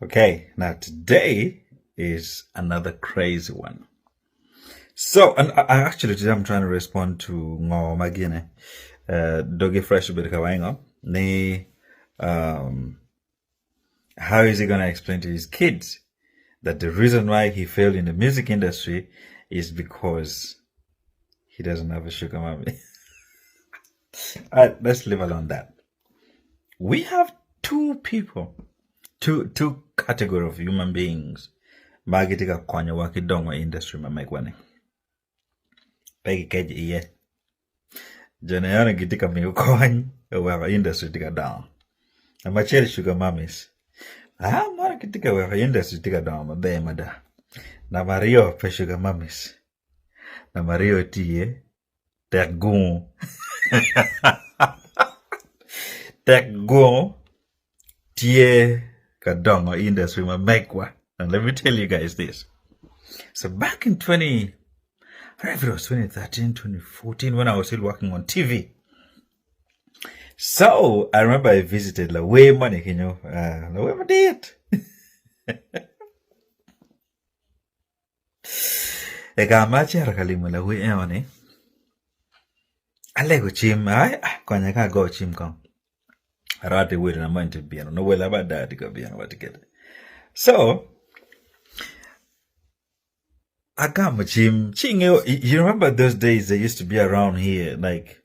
Okay, now today is another crazy one. So, and I, I actually today I'm trying to respond to ngo magine. Uh, Doggy Fresh bit kawaingo ni um how is he gonna explain to his kids that the reason why he failed in the music industry is because he doesn't have a sugar mommy. All right, let's leave alone that. We have two people, two two category of human beings ma gitye ka konyowa ki dongo industry ma megwa ni. Pe gikeco iye. Jo ni eno gitye ka miyo kony oweko industry tye ka dongo. Namba acel sugar mummies. Ah, mano gitye ka weko industry tye ka dongo maber mada. Namba aryo pe sugar mummies. Namba aryo tye iye tek gungu tek gungu tye ka dongo industry ma megwa and let me tell you guys this so back in 20 I don't know if it was 2013 2014 when I was still working on TV so I remember I visited Lawe moni kenyo uh, Lawe madit I kare ma acito ka limo lawi eno-ni, alego cim ai konya ka ago cim kong arwatte ki wadina moni tye ka bino nongo welo ma ada tye ka bino wa tye kede co agamo cim ci ingeyo you remember those days they used to be around here like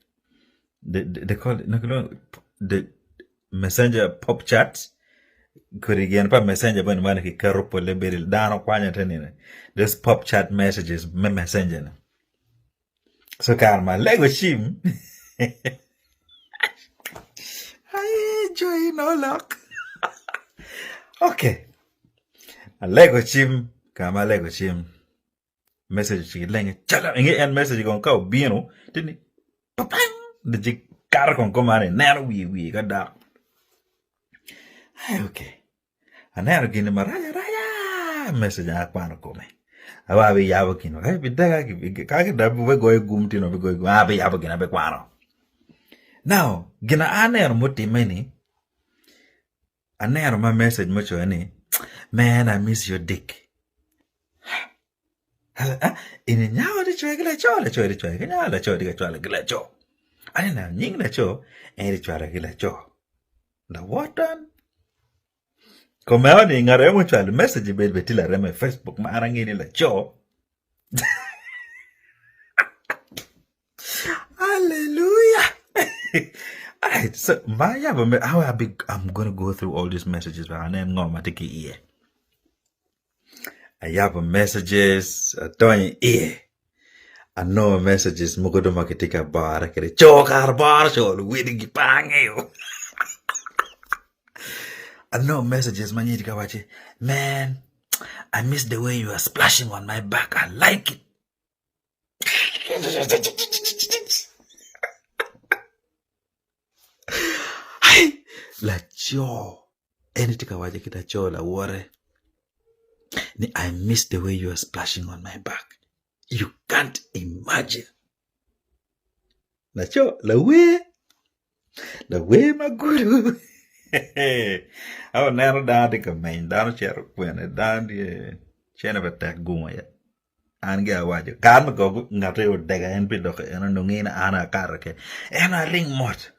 they call it the messenger pop chat kodi gin pa messenger moni ma kiketo pole bedo dano kwanyo te nino those pop chat messages me messenger ni so kare ma alego cim aye joy no lok okay alego cim kare ma alego cim message ci lenge calo inge en message kong ka obino ti ni papang ci kato kong kuman ineno wiye wiye ka dok ai okay aneno gini marac araca message an akwano kome awa abiyabo gin wek bidega ka gigoyo gum tino bigoyo gum an abiyabo gin abikwano now gin na aneno mutimme ni Aneno ma message mucoyo ni man I miss your dick eni nyako tye coyo ki laco laco tye coyo ki nyako laco tye ka cwalo ki laco aneno nying laco en tye cwalo ki laco lawota komeo ni ngat aye mucwalo message bene bene tye larema i facebook ma an angeyo ni laco Hallelujah. All right, so my yeah, but how I be, I'm gonna go through all these messages, but I know ngo ma tye ki iye. Ayabo messages, adonyo iye. Anongo messages mogo dong ma kitye ka bora kwede. Co kara boro co luwedigi pe angeyo. Anongo messages ma nyiri ka wacci, man, I miss the way you are splashing on my back. I like it. Laco en tye ka waco ki laco lawote ni I miss the way you are splashing on my back you can't imagine laco lawer lawer ma gudo aneno dano tye ka meny dano cito kwene dano tye cene pe tek gungo aye. An gi awaco, kare me gogo ngat aye odega en pi lok eno nongo in an akato ke en aling mot.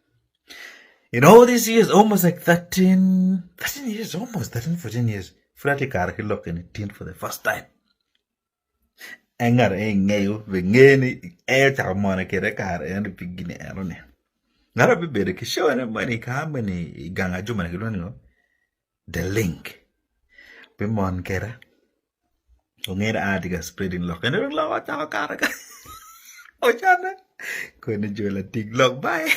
In all these years, almost like 13, 13 years, almost 13, 14 years, pud atye kare ki lok eni tin for the first time. En ngat aye ngeyo, be ngeyo ni en ocako mone kede kare eno pi gini eno ni. Ngat aye bibedo ki show ene moni ka moni i gang ajuma ni kilwongo ni ngo? The Link. Bimon keda. Ongene a tye ka spreading lok ene dong lok ocako kato ka ocane koni jo lating lok bae.